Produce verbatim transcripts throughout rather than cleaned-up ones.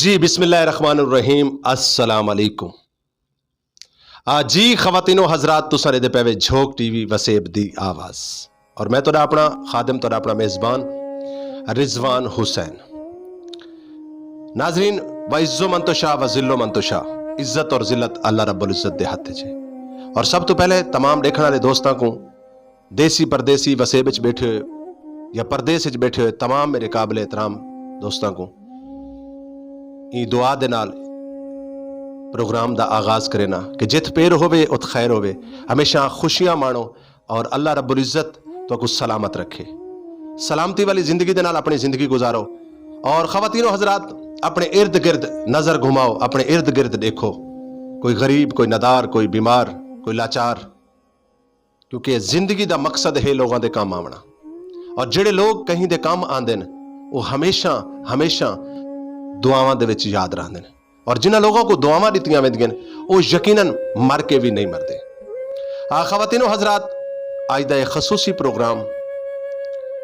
جی، بسم اللہ الرحمن الرحیم۔ السلام علیکم۔ آ، جی خواتین و حضرات، تساں ݙیہدے پئے وے جھوک ٹی وی وسیب دی آواز، اور میں تہاݙا اپݨا خادم، تہاݙا اپݨا میزبان رضوان حسین۔ ناظرین، وعز من تشاء وذل من تشاء، عزت اور ذلت اللہ رب العزت دے ہتھ وچ ہے۔ اور سب توں پہلے تمام ݙیکھݨ والے دوستاں کوں، دیسی پردیسی، وسیب وچ ٻیٹھے ہوئے یا پردیس وچ ٻیٹھے ہوئے تمام میرے قابل احترام دوستاں کوں ایں دعا دے نال پروگرام دا آغاز کرینا کہ جتھ پیر ہووے اتھ خیر ہووے، ہمیشہ خوشیاں ماݨو اور اللہ رب العزت تہاکوں سلامت رکھے۔ سلامتی والی زندگی دے نال اپݨی زندگی گزارو۔ اور خواتین و حضرات، اپݨے ارد گرد نظر گھماؤ، اپݨے ارد گرد ݙیکھو، کوئی غریب، کوئی ندار، کوئی بیمار، کوئی لاچار، کیونکہ زندگی دا مقصد ہے لوگاں دے کم آوݨا۔ اور جڑے لوگ کہیں دے کم آندے نے، وہ ہمیشہ، ہمیشہ دعاواں دے وچ یاد رہندے نے۔ اور جنہاں لوگوں کو دعاواں ݙتیاں ویندیاں نے، وہ یقیناً مر کے بھی نہیں مردے۔ آ، خواتین و حضرات، اڄ دا یہ خصوصی پروگرام،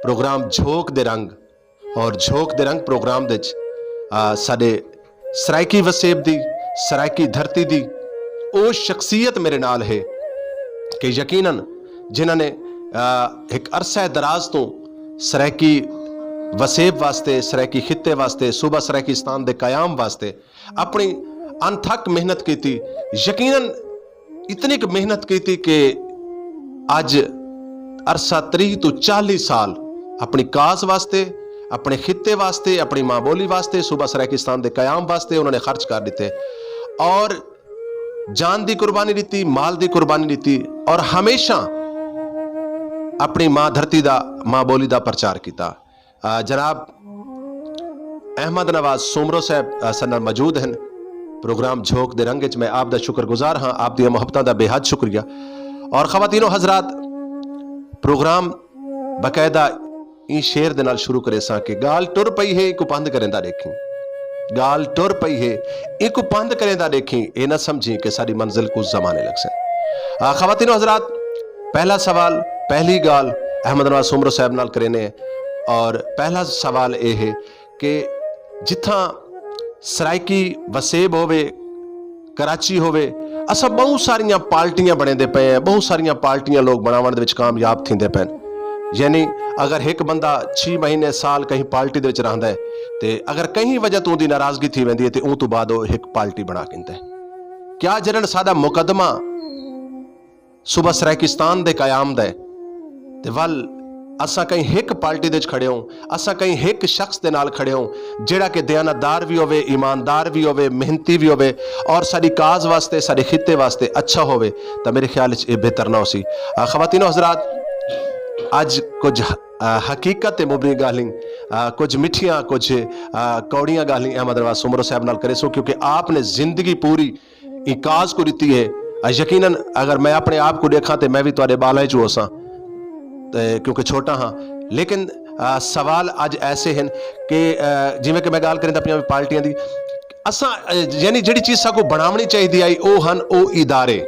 پروگرام جھوک دے رنگ، اور جھوک دے رنگ پروگرام دے وچ، آ، ساݙے سرائیکی وسیب دی، سرائیکی دھرتی دی او شخصیت میرے نال ہے کہ یقیناً جنہاں نے، آ، ہک عرصہ دراز توں سرائیکی وسیب واسطے، سرائیکی خطے واسطے، صوبہ سرائیکستان دے قیام واسطے اپݨی انتھک محنت کیتی، یقیناً اتنی کہ محنت کیتی کہ اڄ عرصہ تریہہ توں چالیہہ سال اپݨی کاز واسطے، اپݨے خطے واسطے، اپݨی ماں ٻولی واسطے، صوبہ سرائیکستان دے قیام واسطے انہاں نے خرچ کر ݙتے اور جان دی قربانی ݙتی، مال دی قربانی ݙتی اور ہمیشہ اپݨی ماں دھرتی دا، ماں ٻولی دا پرچار کیتا۔ آ، جناب احمد نواز سومرو صاحب، آ، ساݙے نال موجود ہن۔ پروگرام جھوک دے رنگ وچ میں آپ دا شکر گزار ہاں، آپ دیاں محبتاں دا بے حد شکریہ۔ اور خواتین و حضرات، پروگرام باقاعدہ ایں شعر دے نال شروع کریساں کہ ڳالھ ٹر پئی ہے، اینکوں پندھ کریندا ݙیکھیں۔ ڳالھ ٹر پئی ہے، اینکوں پندھ کریندا ݙیکھیں، اے نہ سمجھیں کہ ساݙی منزل کوں زمانے لڳسن۔ آ، خواتین و حضرات، پہلا سوال، پہلی ڳالھ احمد نواز سومرو صاحب نال کرینے، اور پہلا سوال اے ہے کہ جتھاں سرائیکی وسیب ہووے، کراچی ہووے، اساں ٻہوں ساریاں پارٹیاں بݨیندے پئے ہیں، ٻہوں ساریاں پارٹیاں لوگ بݨاوݨ دے وچ کامیاب تھیندے پئے ہن۔ یعنی اگر ہک بندہ چھی مہینے، سال کہیں پارٹی دے وچ رہندا ہے تے اگر کہیں وجہ توں اوندی ناراضگی تھی ویندی ہے تے اوں توں بعد او ہک پارٹی بݨا گھندا ہے۔ کیا جݙݨ ساݙا مقدمہ صوبہ سرائیکستان دے قیام دا ہے تے ول اساں کہیں ہک پارٹی دے وچ کھڑے ہوں، اساں کہیں ہک شخص دے نال کھڑے ہوں، جیڑھا کہ دیانتدار وی ہووے، ایماندار وی ہووے، محنتی وی ہووے اور ساݙی کاز واسطے، ساݙے خطے واسطے اچھا ہووے، تاں میرے خیال وچ اے بہتر نہ ہوسی۔ آ، خواتین و حضرات، اڄ کجھ، آ، حقیقت تے مبنی ڳالھیں، آ، کجھ مٹھیاں، کجھ، آ، کوڑیاں ڳالھیں احمد نواز سومرو صاحب نال کریسوں، کیونکہ آپ نے زندگی پوری ایں کاز کوں ݙتی ہے۔ آ، یقیناً اگر میں اپݨے آپ کوں ݙیکھاں تے میں وی تہاݙے ٻالاں وچوں ہوساں، تے کیونکہ چھوٹا ہاں۔ لیکن، آ، سوال اڄ ایسے ہن کہ، آ، جیویں کہ میں ڳالھ کریندا پیاں پارٹیاں دی، اساں، آ، یعنی جیڑھی چیز ساکوں بݨاوݨی چاہیدی آئی، او ہن او ادارے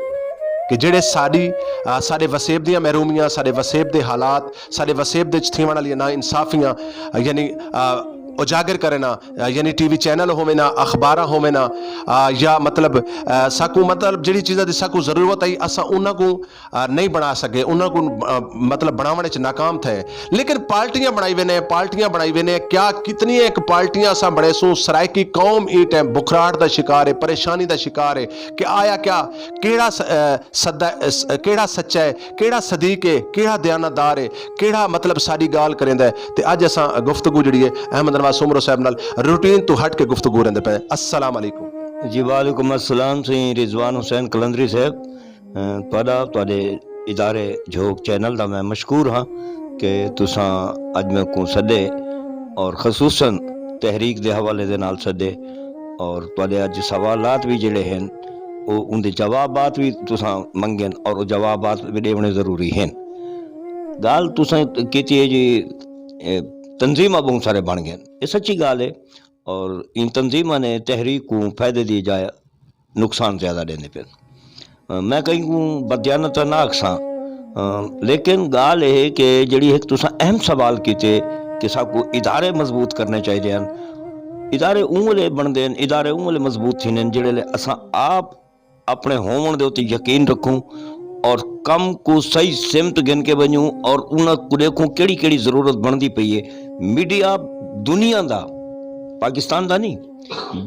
کہ جیڑھے ساݙی، آ، ساݙے وسیب دیاں محرومیاں، ساݙے وسیب دے حالات، ساݙے وسیب دے وچ تھیوݨ والیاں ناانصافیاں، آ، یعنی، آ، اجاگر کرن، آ، یعنی ٹی وی چینل ہوون، آ، اخباراں ہوون، آ، آ، یا مطلب، آ، ساکوں مطلب جیڑھی چیزاں دی ساکوں ضرورت ہئی، اساں انہاں کوں، آ، نہیں بݨا سڳے، انہاں کوں، آ، مطلب بݨاوݨ وچ ناکام تھئے۔ لیکن پارٹیاں بݨائی ویندے ہیں، پارٹیاں بݨائی ویندے ہیں، کیا کتنی ہک پارٹیاں اساں بݨیسوں، سرائیکی قوم ایں ٹائم بکھراہٹ دا شکار ہے، پریشانی دا شکار ہے کہ آیا کیا، کیڑھا س-، آ، سدا-، س-، کیڑھا سچا ہے، کیڑھا صدیق ہے، کیڑھا دیانتدار ہے، کیڑھا مطلب ساݙی ڳالھ کریندا ہے۔ تے اڄ اساں گفتگو جیڑھی ہے احمد نواز سومرو صاحب نال روٹین توں ہٹ کے گفتگو کریندے پئے ہیں۔ السلام علیکم۔ جی وعلیکم السلام سئیں رضوان حسین قلندری صاحب۔ اے، تہاݙا، تہاݙے ادارے جھوک چینل دا میں مشکور ہاں کہ تساں اڄ میکوں سݙے اور خصوصاً تحریک دے حوالے دے نال سݙے اور تہاݙے اڄ سوالات وی جیڑھے ہن، او اوندے جوابات وی تساں منگن اور او جوابات وی ݙیوݨے ضروری ہن۔ ڳالھ تساں کیتی ہے جی، اے، تنظیماں ٻہوں سارے بݨ ڳئن، اے سچی ڳالھ ہے۔ اور ایں تنظیماں نے تحریک کوں فائدے دی جائے نقصان زیادہ ݙیندے پئن۔ میں کہیں کوں بددیانت تاں نہ آکھساں، لیکن ڳالھ اے ہے کہ جیڑھی ہک تساں اہم سوال کیتے کہ ساکوں ادارے مضبوط کرݨے چاہیدے ہن، ادارے اوں ویلے بݨدے ہن، ادارے اوں ویلے مضبوط تھیندے ہن جیڑھے ویلے اساں آپ اپݨے ہووݨ دے اتے یقین رکھوں اور کم کوں صحیح سمت گھن کے ونڄوں اور انہاں کوں ݙیکھوں کیڑھی کیڑھی ضرورت بݨدی پئی ہے۔ میڈیا دنیا دا، پاکستان دا نہیں،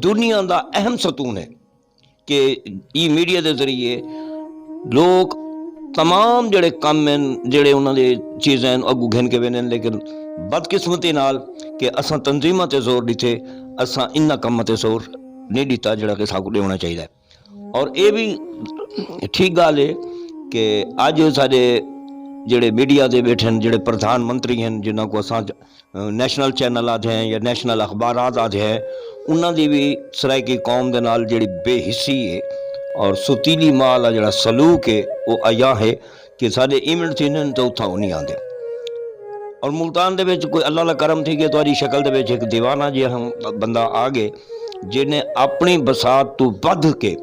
دنیا دا اہم ستون ہے کہ ایں میڈیا دے ذریعے لوک تمام جیڑھے کم ہن، جیڑھے انہاں دے چیزاں ہن، اڳوں گھن کے ویندے ہن، لیکن بدقسمتی نال کہ اساں تنظیماں تے زور ݙتے، اساں انہاں کماں تے زور نہیں ݙتا جیڑھا کہ ساکوں ݙیوݨا چاہیدا ہے۔ اور اے وی ٹھیک ڳالھ ہے کہ اڄ ساݙے جیڑھے میڈیا تے ٻیٹھے ہن، جیڑھے پردھان منتری ہن، جنہاں کوں اساں نیشنل چینل آہدے ہیں یا نیشنل اخبارات آہدے ہیں، انہاں دی وی سرائیکی قوم دے نال جیڑھی بے حسی ہے اور ستیلی ماء آلا جیڑھا سلوک ہے، او ایاں ہے کہ ساݙے ایونٹ تھیندے ہن تاں اتھاں او نہیں آندے۔ اور ملتان دے وچ کوئی اللہ دا کرم تھی ڳیا، تہاݙی شکل دے وچ ہک دیوانہ جیہا ہم بندہ آ ڳئے، جنہیں اپݨی بساط توں ودھ کے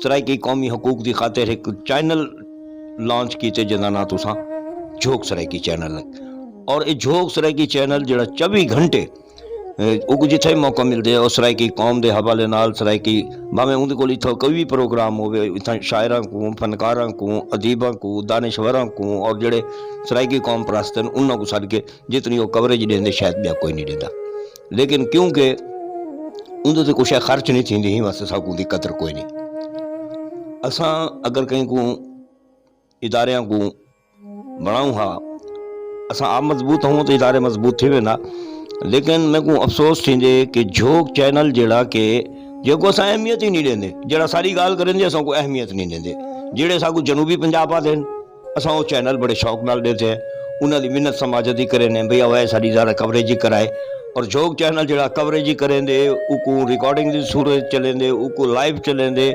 سرائیکی قومی حقوق دی خاطر ہک چینل لانچ کیتے، جیندا ناں تساں جھوک سرائیکی چینل ہے۔ اور اے جھوک سرائیکی چینل جیڑھا چوبی گھنٹے، اے، اوکوں جتھاں وی موقع ملدے، او سرائیکی قوم دے حوالے نال، سرائیکی، بھاویں اوندے کول اتھاں کوئی وی پروگرام ہووے، اتھاں شاعراں کوں، فنکاراں کوں، ادیباں کوں، دانشوراں کوں اور جیڑھے سرائیکی قوم پرست ہن، انہاں کوں سݙ کے جتنی او کوریج ݙیندے، شاید ٻیا کوئی نہیں ݙیندا۔ لیکن کیونکہ اوندے تے کجھ خرچ نہیں تھیندی، ایں واسطے ساکوں اوندی قدر کوئی نہیں۔ اساں اگر کہیں کوں، اداریاں کوں بݨاؤں ہا، اساں آپ مضبوط ہوں تو ادارے مضبوط تھی ویندا۔ لیکن میکوں افسوس تھیندے کہ جھوک چینل جیڑھا کہ جیکوں اساں اہمیت ہی نہیں ݙیندے، جیڑھا ساری ڳالھ کریندے اساں کوں اہمیت نہیں ݙیندے، جیڑھے ساکوں جنوبی پنجاب آہدے ہن، اساں او چینل بڑے شوق نال ݙیندے ہیں، انہاں دی منت سماجت ہی کریندے ہیں، بھئی آؤ اے ساݙی ذرا کوریج ہی کرائے۔ اور جھوک چینل جیڑھا کوریج ہی کریندے، اوکوں ریکارڈنگ دی صورت چلیندے، اوکوں لائیو چلیندے،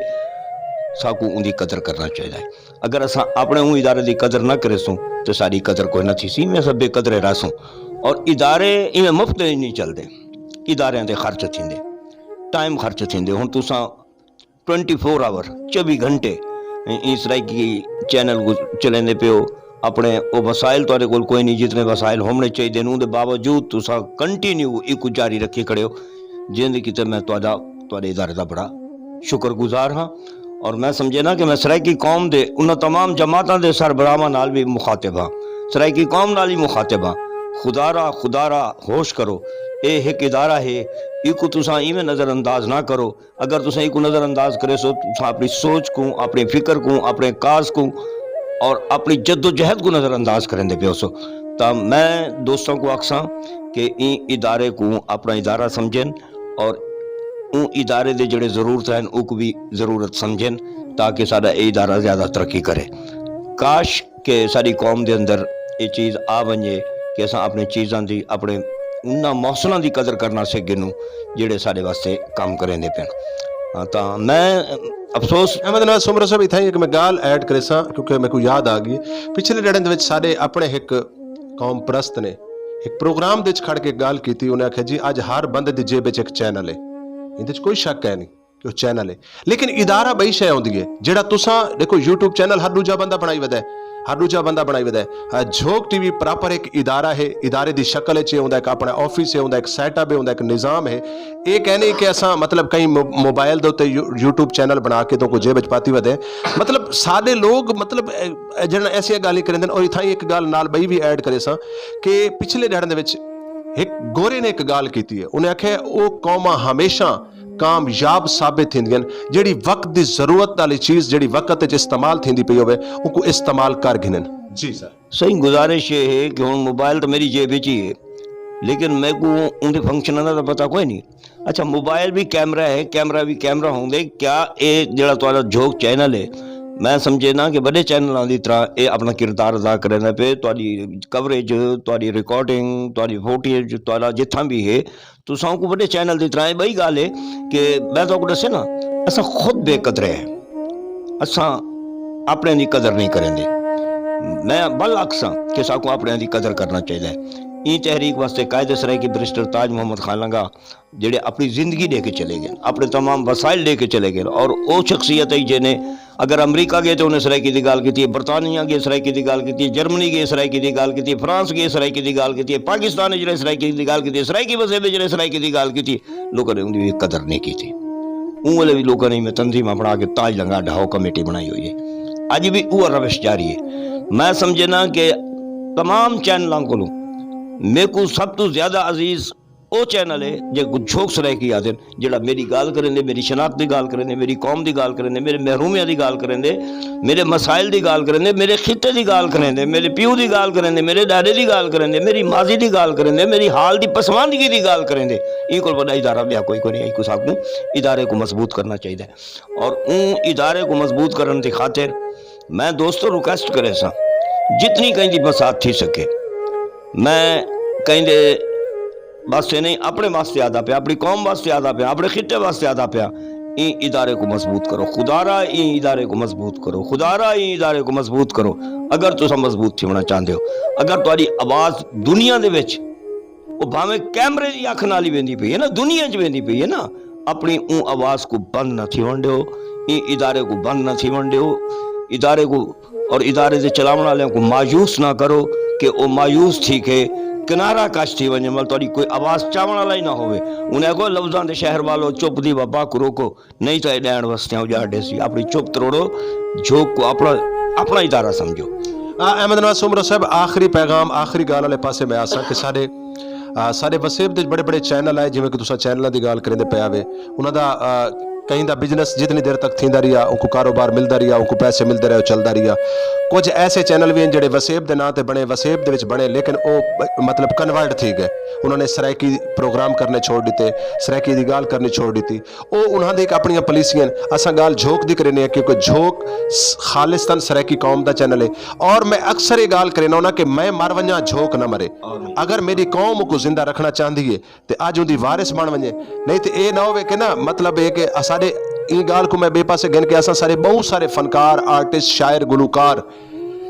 ساکوں اوندی قدر کرݨا چاہیدا ہے۔ اگر اساں اپݨے اوں ادارے دی قدر نہ کریسوں تے ساݙی قدر کوئی نہ تھیسی، ایویں اساں بے قدرے رہسوں۔ اور ادارے ایویں مفت دے نہیں چلدے، اداریاں دے خرچ تھیندے، ٹائم خرچ تھیندے۔ ہݨ تساں ٹوئنٹی فور آور، چوبی گھنٹے ایں سرائیکی چینل کوں چلیندے پئے ہو، اپݨے او وسائل تہاݙے کول کوئی نہیں جتنے وسائل ہووݨے چاہیدے ہن، اوندے باوجود تساں کنٹینیو ایکوں جاری رکھی کھڑے ہو، جیندے کیتے میں تہاݙا، تہاݙے ادارے دا بڑا شکر گزار ہاں۔ اور میں سمجھینا کہ میں سرائیکی قوم دے انہاں تمام جماعتاں دے سربراہاں نال وی مخاطب ہاں، سرائیکی قوم نال وی مخاطب ہاں۔ خدا را، خدا را ہوش کرو، اے ہک ادارہ ہے، ایکوں تساں ایویں نظر انداز نہ کرو۔ اگر تساں ایکوں نظر انداز کریسو، تساں اپݨی سوچ کوں، اپݨی فکر کوں، اپݨے کاز کوں اور اپݨی جدوجہد کوں نظر انداز کریندے پئے ہوسو۔ تاں میں دوستاں کوں آکھساں کہ ایں ادارے کوں اپݨا ادارہ سمجھن اور اوں ادارے دے جیڑھے ضرورت ہن، اوکوں وی ضرورت سمجھن، تاکہ ساݙا اے ادارہ زیادہ ترقی کرے۔ کاش کہ ساݙی قوم دے اندر اے چیز آ ونڄے کہ اساں اپݨے چیزاں دی، اپݨے انہاں محسناں دی قدر کرݨا سکھ گھنوں، جیڑھے ساݙے واسطے کم کریندے پئن۔ ہاں، تاں میں افسوس احمد نواز سومرو صاحب، اتھاں ہی ہک میں ڳالھ ایڈ کریساں، کیونکہ میکوں یاد آ ڳئی۔ پچھلے ݙیہاڑیں دے وچ ساݙے اپݨے ہک قوم پرست نے ہک پروگرام دے وچ کھڑ کے ڳالھ کیتی، انہیں آکھیا، "جی، اڄ ہر بندے دی جیب وچ ہک چینل ہے، ایندے وچ کوئی شک ہے نہیں کہ او چینل ہے۔" لیکن ادارہ ٻئی شے ہوندی ہے۔ جیڑھا تساں ݙیکھو، یوٹیوب چینل ہر ݙوجھا بندہ بݨائی ودا ہے، ہر ݙوجھا بندہ بݨائی ودا ہے۔ ہا، جھوک ٹی وی پراپر ہک ادارہ ہے، ادارے دی شکل اچ ہے، اوندا ہک اپݨا آفس ہے، اوندا ہک سیٹ اپ ہے، اوندا ہک نظام ہے۔ اے کہہ نہیں کہ اساں، مطلب، کہیں مو-، موبائل دے اتے یو-، یوٹیوب چینل بݨا کے تہاکوں جیب اچ پاتی ودے۔ مطلب، ساݙے لوگ، مطلب، اے، اے جݙاں ایسیاں ڳالھیں کریندن۔ اور اتھاں ہی ہک ڳالھ نال ٻئی وی ایڈ کریساں کہ پچھلے ݙیہاڑیں دے وچ ہک گورے نے ہک ڳالھ کیتی ہے، انہیں آکھیا، او قوماں ہمیشہ کامیاب ثابت تھیندیاں ہن، جیڑھی وقت دی ضرورت آلی چیز، جیڑھی وقت اچ استعمال تھیندی پئی ہووے، اوکوں استعمال کر گھنن۔ جی سر۔ سائیں، گزارش اے ہے کہ ہݨ موبائل تاں میݙی جیب اچ ہی ہے، لیکن میکوں اوندے فنکشناں دا تاں پتہ کوئی نہیں۔ اچھا، موبائل وی کیمرہ ہے، کیمرہ وی کیمرہ ہوندے۔ کیا اے جیڑھا تہاݙا جھوک چینل ہے، میں سمجھینا کہ وݙے چینلاں دی طرح اے اپݨا کردار ادا کریندا پئے۔ تہاݙی کوریج، تہاݙی ریکارڈنگ، تہاݙی فوٹیج، تہاݙا جتھاں وی ہے، تساں اوکوں وݙے چینل دی طرح۔ ٻئی ڳالھ ہے کہ میں تہاکوں ݙسے نا، اساں خود بے قدرے ہیں، اساں اپݨے دی قدر نہیں کریندے۔ میں ول آکھساں کہ ساکوں اپݨے دی قدر کرݨا چاہیدا ہے۔ ایں تحریک واسطے قائد سرائیکی بیرسٹر تاج محمد خان لنگا جڑے اپنی زندگی ݙے کے چلے ڳئے، اپݨے تمام وسائل ݙے کے چلے ڳئے، اور او شخصیت ہے جنہیں اگر امریکہ ڳئے تے انہیں سرائیکی دی ڳالھ کیتی ہے، برطانیہ ڳئے سرائیکی دی ڳالھ کیتی ہے، جرمنی ڳئے سرائیکی دی ڳالھ کیتی ہے، فرانس ڳئے سرائیکی دی ڳالھ کیتی ہے، پاکستان وچ رہ سرائیکی دی ڳالھ کیتی ہے، سرائیکی وسیب وچ رہ سرائیکی دی ڳالھ کیتی ہے، لوکاں نے اوندی قدر نہیں کیتی۔ اوں ویلے بھی لوکاں نے میں تنظیماں بݨا کے تاج لنگا ڈھاؤ کمیٹی بݨائی ہوئی ہے۔ اڄ بھی اوہا روش جاری ہے۔ میں سمجھنا کہ تمام چینلاں کولوں میکوں سب توں زیادہ عزیز او چینل ہے جیکوں جھوک سرائیکی آہدن، جیڑھا میݙی ڳالھ کریندے، میݙی شناخت دی ڳالھ کریندے، میݙی قوم دی ڳالھ کریندے، میݙے محرومیاں دی ڳالھ کریندے، میݙے مسائل دی ڳالھ کریندے، میݙے خطے دی ڳالھ کریندے، میݙے پیو دی ڳالھ کریندے، میݙے ݙاݙے دی ڳالھ کریندے، میݙی ماضی دی ڳالھ کریندے، میݙی حال دی پسماندگی دی ڳالھ کریندے۔ ایں کول وݙا ادارہ ٻیا کوئی کونی، ایں کوں ساکوں ادارے کوں مضبوط کرݨا چاہیدا ہے۔ اور اوں ادارے کوں مضبوط کرݨ دی خاطر میں دوستو ریکویسٹ کریساں، جتنی کہیں دی مساعد تھی سکے، میں کہیں دے واسطے نہیں، اپݨے واسطے آہدا پیا، اپݨی قوم واسطے آہدا پیا، اپݨے خطے واسطے آہدا پیا، ایں ادارے کوں مضبوط کرو، خدا را ایں ادارے کوں مضبوط کرو، خدا را ایں ادارے کوں مضبوط کرو۔ اگر تساں مضبوط تھیوݨا چاہندے ہو، اگر تہاݙی آواز دنیا دے وچ او بھاویں کیمرے دی اکھ نال ہی ویندی پئی ہے نا، دنیا اچ ویندی پئی ہے نا، اپݨی اوں آواز کوں بند نہ تھیوݨ ݙیو، ایں ادارے کوں بند نہ تھیوݨ ݙیو، ادارے کوں اور ادارے دے چلاوݨ آلیاں کوں مایوس نہ کرو کہ او مایوس تھی کے کنارہ کش تھی ونڄن، ول تہاݙی کوئی آواز چاوݨ آلا ہی نہ ہووے۔ انہیں آکھو، لفظاں دے شہر والو، چپ دی وبا کوں روکو، نہیں تاں اے ݙیݨ وستیاں اجاڑ ݙیسی۔ اپݨی چپ تروڑو، جھوک کوں اپݨا، اپݨا ادارہ سمجھو۔ آ، احمد نواز سومرو صاحب، آخری پیغام، آخری ڳالھ والے پاسے میں آساں کہ ساݙے، آ، ساݙے وسیب دے بڑے بڑے چینل آئے، جیویں کہ تساں چینلاں دی ڳالھ کریندے پئے وے، انہاں دا، آ، کہیں دا بزنس جتنی دیر تک تھیندا رہیا، اونکوں کاروبار ملدا رہیا، اونکوں پیسے ملدے رہے، او چلدا رہیا۔ کجھ ایسے چینل وی ہن جیڑھے وسیب دے ناں تے بݨے، وسیب دے وچ بݨے، لیکن او، مطلب، کنورٹ تھی ڳئے۔ انہاں نے سرائیکی پروگرام کرݨے چھوڑ ݙتے، سرائیکی دی ڳالھ کرݨی چھوڑ ݙتی۔ او انہاں دی ہک اپݨیاں پالیسیاں ہن۔ اساں ڳالھ جھوک دی کریندے ہیں کیونکہ جھوک س-، خالصتاً سرائیکی قوم دا چینل ہے۔ اور میں اکثر اے ڳالھ کرینداں ہوناں کہ میں مر ونڄاں، جھوک نہ مرے۔ اگر میݙی قوم کوں زندہ رکھݨا چاہندی ہے تے اڄ اوندی وارث بݨ ونڄے۔ نہیں تے اے نہ ہووے کہ نا، مطلب اے کہ اساݙے ایں ڳالھ کوں میں ٻئے پاسے گھن کے، اساں سارے، ٻہوں سارے فنکار، آرٹسٹ، شاعر، گلوکار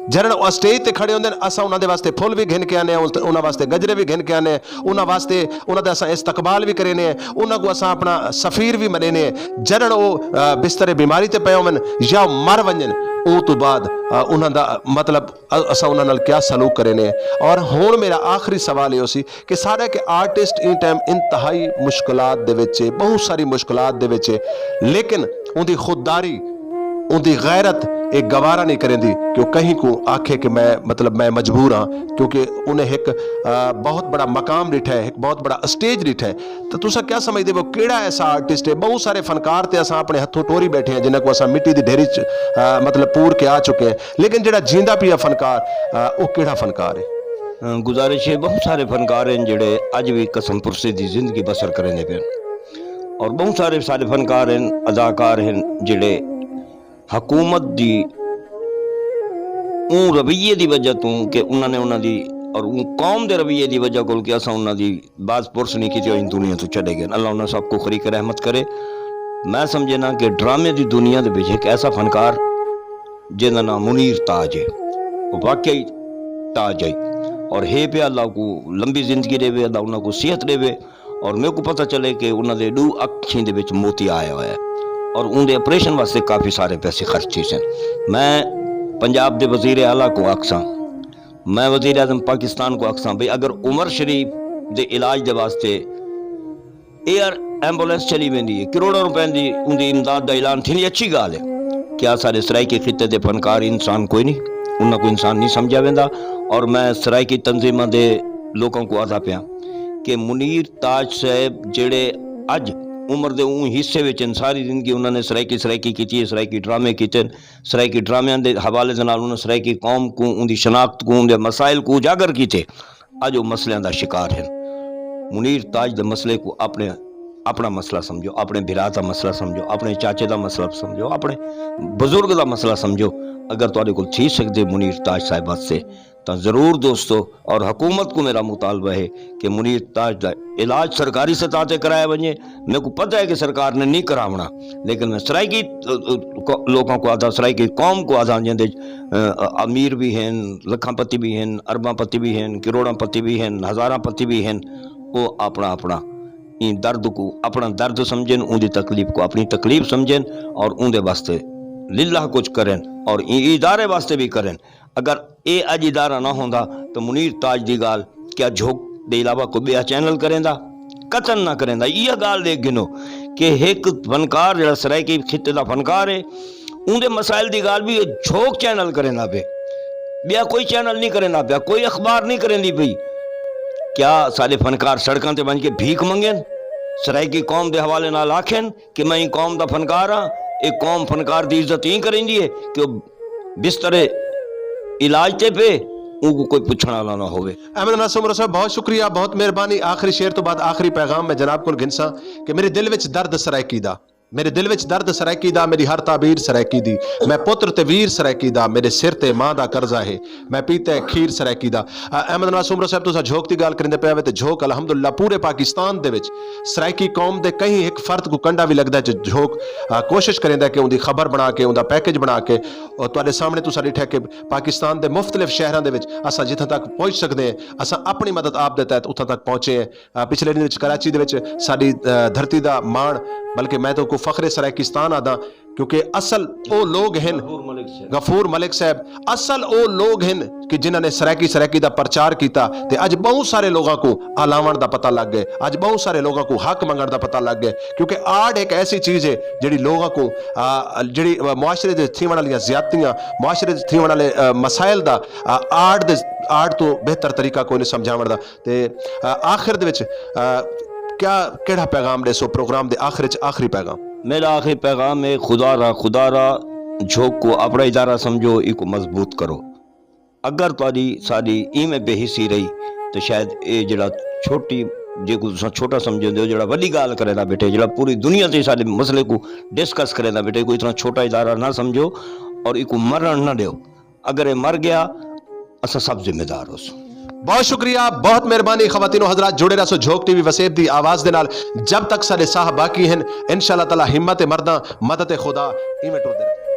جݙݨ او اسٹیج تے کھڑے ہوندن، اساں انہاں دے واسطے پھل وی گھن کے آنے ہیں، انہاں واسطے گجرے وی گھن کے آنے ہیں، انہاں واسطے، انہاں دا اساں استقبال وی کرینے ہیں، انہاں کوں اساں اپݨا سفیر وی منینے ہیں۔ جݙݨ او، آ، بستر بیماری تے پئے ہوون یا مر ونڄن، اوں توں بعد، آ، انہاں دا، مطلب، ا-، اساں انہاں نال کیا سلوک کرینے ہیں۔ اور ہݨ میرا آخری سوال اے ہوسی کہ سارے کہ آرٹسٹ ایں ٹائم انتہائی مشکلات دے وچ ہے، ٻہوں ساری مشکلات دے وچ ہے، لیکن اوندی خودداری، اوندی غیرت اے گوارا نہیں کریندی کہ او کہیں کوں آکھے کہ میں، مطلب، میں مجبور ہاں، کیونکہ انہیں ہک، آ، بہت بڑا مقام ݙٹھا ہے، ہک بہت بڑا اسٹیج ݙٹھا ہے۔ تو تساں کیا سمجھدے ہو، کیڑا ایسا آرٹسٹ ہے؟ ٻہوں سارے فنکار تے اساں اپݨے ہتھوں ٹوری ٻیٹھے ہیں، جنہاں کوں اساں مٹی دی ڈھیری چ، آ، مطلب، پور کے آ چکے ہیں، لیکن جڑا جیندا پیا فنکار، آ، او کیڑا فنکار ہے؟ گزارش ہے، ٻہوں سارے فنکار ہن جڑے اڄ وی قسم پرسی دی زندگی بسر کریندے پئے ہن، اور ٻہوں سارے سارے فنکار ہن، اداکار ہن جڑے حکومت دی اوں رویے دی وجہ توں کہ انہاں نے انہاں دی، اور اوں قوم دے رویے دی وجہ کول کہ اساں انہاں دی بعض پرس نہیں کیتی، او ایں دنیا توں چلے ڳئے۔ اللہ انہاں سب کوں خریق رحمت کرے۔ میں سمجھنا کہ ڈرامے دی دنیا دے وچ ہک ایسا فنکار جیندا ناں منیر تاج ہے، او واقعی تاج ہے، اور ہے پیا، اللہ کوں لمبی زندگی ݙیوے، اللہ انہاں کوں صحت ݙیوے، اور میکوں پتہ چلے کہ انہاں دے ݙو اکھیں دے وچ موتی آیا ہویا ہے، اور اوندے آپریشن واسطے کافی سارے پیسے خرچ تھیسن۔ میں پنجاب دے وزیر اعلیٰ کوں آکھساں، میں وزیر اعظم پاکستان کوں آکھساں بھئی اگر عمر شریف دے علاج دے واسطے ایئر ایمبولینس چلی ویندی ہے، کروڑاں روپے دی اوندی امداد دا اعلان تھیندی، اچھی ڳالھ ہے۔ کیا سارے سرائیکی خطے دے فنکار انسان کوئی نہیں؟ انہاں کوں انسان نہیں سمجھا ویندا۔ اور میں سرائیکی تنظیماں دے لوکاں کوں آہدا پیاں کہ منیر تاج صاحب جڑے اڄ عمر دے اوں حصے وچ ہن، ساری زندگی انہاں نے سرائیکی، سرائیکی کیتی ہے، سرائیکی ڈرامے کیتے ہن، سرائیکی ڈرامیاں دے حوالے دے نال انہاں سرائیکی قوم کوں، اوندی شناخت کوں، اوندے مسائل کوں اجاگر کیتے۔ اڄ او مسئلیاں دا شکار ہن۔ منیر تاج دے مسئلے کوں اپݨے، اپݨا مسئلہ سمجھو، اپݨے بھرا دا مسئلہ سمجھو، اپݨے چاچے دا مسئلہ سمجھو، اپݨے بزرگ دا مسئلہ سمجھو۔ اگر تہاݙے کول تھی سڳدے منیر تاج صاحب واسطے، تاں ضرور دوستو، اور حکومت کوں میرا مطالبہ ہے کہ منیر تاج دا علاج سرکاری سطح تے کرایا ونڄے۔ میکوں پتہ ہے کہ سرکار نے نہیں کراوݨا، لیکن میں سرائیکی، ا، ا، کو-، لوکاں کوں آہداں، سرائیکی قوم کوں آہداں، جیندے وچ، ا، امیر وی ہن، لکھاں پتی وی ہن، ارباں پتی وی ہن، کروڑاں پتی وی ہن، ہزاراں پتی وی ہن، او اپݨا اپݨا ایں درد کوں اپݨا درد سمجھن، اوندی تکلیف کوں اپݨی تکلیف سمجھن، اور اوندے واسطے للہ کجھ کرن، اور ایں ادارے واسطے وی کرن۔ اگر اے اڄ ادارہ نہ ہوندا تاں منیر تاج دی ڳالھ کیا جھوک دے علاوہ کوئی ٻیا چینل کریندا؟ قطعاً نہ کریندا۔ ایہا ڳالھ ݙیکھ گھنو کہ ہک فنکار جیڑھا سرائیکی خطے دا فنکار ہے، اوندے مسائل دی ڳالھ وی جھوک چینل کریندا پئے، ٻیا کوئی چینل نہیں کریندا پیا، کوئی اخبار نہیں کریندی پئی۔ کیا ساݙے فنکار سڑکاں تے ونڄ کے بھیک منگن؟ سرائیکی قوم دے حوالے نال آکھن کہ میں ایں قوم دا فنکار ہاں؟ اے قوم فنکار دی عزت ایں کریندی ہے کہ او بسترے علاج تے پئے، اونکوں کوئی پچھݨ والا نہ ہووے۔ احمد ناصر عمر صاحب، بہت شکریہ، بہت مہربانی۔ آخری شعر تو بعد آخری پیغام میں جناب کول گھنساں کہ میرے دل وچ درد سرائیکی دا، میرے دل وچ درد سرائیکی دا، میری ہر تعبیر سرائیکی دی، میں پتر تے ویر سرائیکی دا، میرے سر تے ماں دا قرضہ ہے، میں پیتا ہے کھیر سرائیکی دا۔ آ، احمد ناصر عمر صاحب، تساں جھوک دی ڳالھ کریندے پئے وے تے جھوک الحمدللہ پورے پاکستان دے وچ سرائیکی قوم دے کہیں ہک فرد کوں کنڈا وی لڳدا ہے جو جھوک، آ، کوشش کریندا ہے کہ اوندی خبر بݨا کے، اوندا پیکج بݨا کے، اور تہاݙے سامݨے تساں ݙٹھا کہ پاکستان دے مختلف شہراں دے وچ اساں جتھاں تک پہنچ سڳدے ہیں، اساں اپݨی مدد آپ دے تحت اتھاں تک پہنچے ہیں۔ آ، پچھلے ݙینھ وچ کراچی دے وچ ساݙی، آ، دھرتی دا ماݨ، بلکہ میں تاں اوکوں فخر سرائیکستان آہداں، کیونکہ اصل او لوگ ہن، غفور ملک صاحب۔ غفور ملک صاحب، اصل او لوگ ہن کہ جنہاں نے سرائیکی، سرائیکی دا پرچار کیتا، تے اڄ ٻہوں سارے لوگاں کوں آلاوݨ دا پتہ لڳ ڳئے، اڄ ٻہوں سارے لوگاں کوں حق منگݨ دا پتہ لڳ ڳئے، کیونکہ آرٹ ہک ایسی چیز ہے جیڑھی لوگاں کوں، آ، جیڑھی معاشرے دے تھیوݨ والیاں زیادتیاں، معاشرے دے تھیوݨ والے، آ، مسائل دا، آ، آرٹ دے، آرٹ توں بہتر طریقہ کوئی نہیں سمجھاوݨ دا۔ تے، آ، آخر دے وچ، آ، کیا، کیڑھا پیغام ݙیسو پروگرام دے آخر وچ، آخری پیغام؟ میرا آخری پیغام ہے، خدا را، خدا را جھوک کوں اپݨا ادارہ سمجھو، ایکوں مضبوط کرو۔ اگر تہاݙی ساݙی ایویں بے حسی رہی تے شاید اے جیڑھا چھوٹی، جیکوں تساں چھوٹا سمجھدے ہو، جیڑھا وݙی ڳالھ کریندا ٻیٹھے، جیڑھا پوری دنیا تے ساݙے مسئلے کوں ڈسکس کریندا ٻیٹھے، کوئی اتنا چھوٹا ادارہ نہ سمجھو اور ایکوں مرݨ نہ ݙیو۔ اگر اے مر ڳیا، اساں سب ذمہ دار ہوسوں۔ بہت شکریہ، بہت مہربانی۔ خواتین و حضرات، جڑے رہسو جھوک ٹی وی وسیب دی آواز دے نال۔ جب تک ساݙے ساہ باقی ہن، انشاءاللہ تعالیٰ ہمت مرداں، مدد خدا ایویں ٹردے رہسوں۔